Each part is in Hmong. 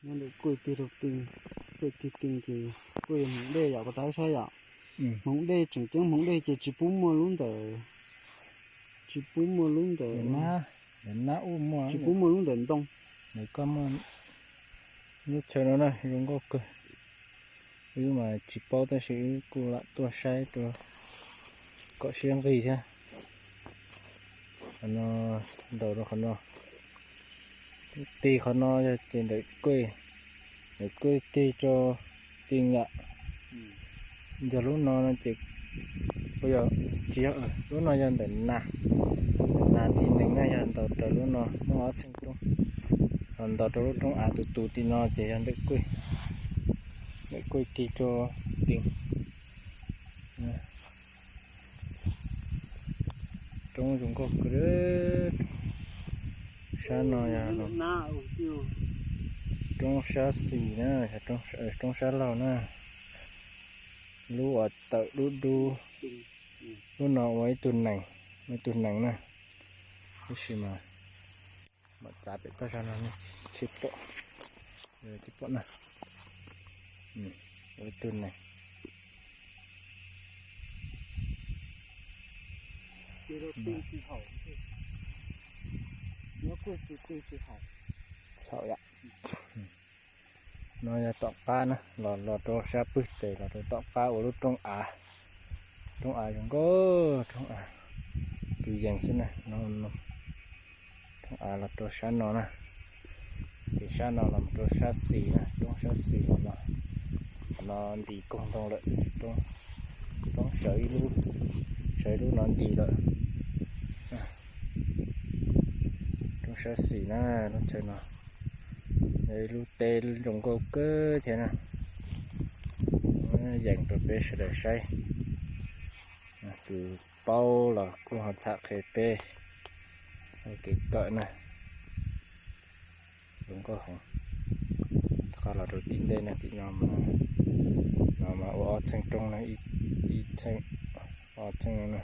Nyob ntawm kuj tig rau ti, kuj tig ti ces kuj yog hmoov dej yom, koj tab saib yom. Hmoov dej tseem ceeb, hmoov dej ces tsis pub muaj lub ntawm, tsis pub muaj lub ntawm, tsis pub muaj lub ntawm ntoo. Lub chaw no na zoo nkauj kawg. Wb mas tsis paub tab sis wb kuj lam tuaj saib rau kom siab nqig thiab. Qhov no ntaus rau qhov no. Tig qhov no yog ces ntawm kuj, ntawm kuj tig rau ti yom. Yog lub no no ces, yog, tsis yog, lub no yog ntawm nas, ntawm nas ti nees na, yog ntaus raws lub no muaj ob txheej roob, ho ntaus rau lub roob av tus tus ti no ces yog ntawm kuj, ntawm kuj tig rau ti. Roob zoo nkauj kawg. Sab no yog roob sab xis na, roob sab laug na. Lub uas tawm dub dub, lub no ua ib tug nees, ua ib tug nees na. Tab sis mas mam txav pem toj sab no, tsis pom, tsis pom na. Ua ib tug nees. Txhaum yom. No yog tom qab na, los los rau sab pwg tes los rau tom qab ua lub roob av. Roob av zoo nkauj, roob av, tus yees xwb na. Roob av los rau sab no na, ces sab no los rau sab xis na, roob sab xis los no. Qhov no ntis koog ntoo lawm, roob sawv ib lub, sawv ib lub no ntis lawm. Roob sab xis na, lub chaw no. Yog ib lub teb zoo nkauj kawg thiab na. Yees rau peb sawv daws saib. Tus paub los kuj ho tham qhia peb kev kawm na. Zoo nkauj heev. Rov qab los rau tim ntej na, tim no, no mas ua ob txheej roob na, ib txheej, ob txheej no na.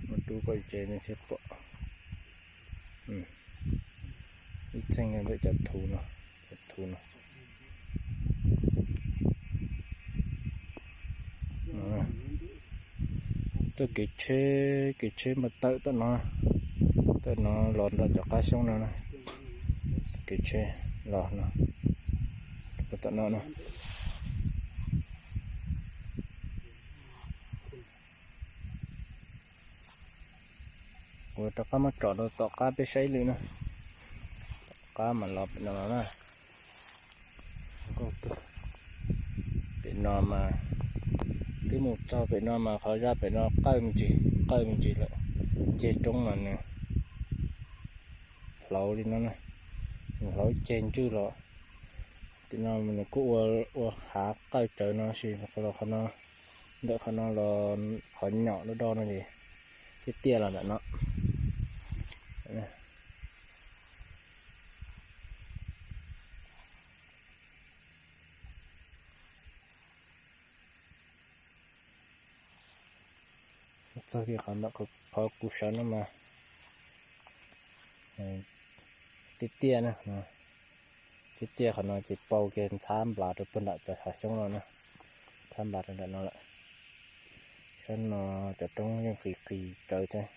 Muab rub kom ze nej thiaj pom. Ib txheej ntawm cov thuv no, cov thuv no. Txoj kev tsheb, kev tsheb mas tawm tom no, tawm no los nram cov qab xyoob no na. Kev tsheb los no, tawm tom no na. Kuv rov qab muab tsom rau tom qab peb saib ib lwm na. Tom qab mas los pem no los na. Pem no mas, twb mus txog pem no mas qhov zaj pem no qawj me ntsis, qawj me ntsis lawm, ceg roob mas nws hlauv li no na, nws hlauv ceg ntswj los. Tim no nws kuj ua, ua hav qawj rawv no sis qhov no, ntawm qhov no los qhov nyom do do no ces tiaj tiaj los ntawm no. Txog kiag qhov ntawm qhov kuv sawv no mas tiaj tiaj na, tiaj tiaj qhov no ces paus kiag ntxhab nplav rau puag nram cov hav xyoob no na, ntxhab nplav rau nram no lawm. Sab no cov roob yeej qis qis rawv thiab.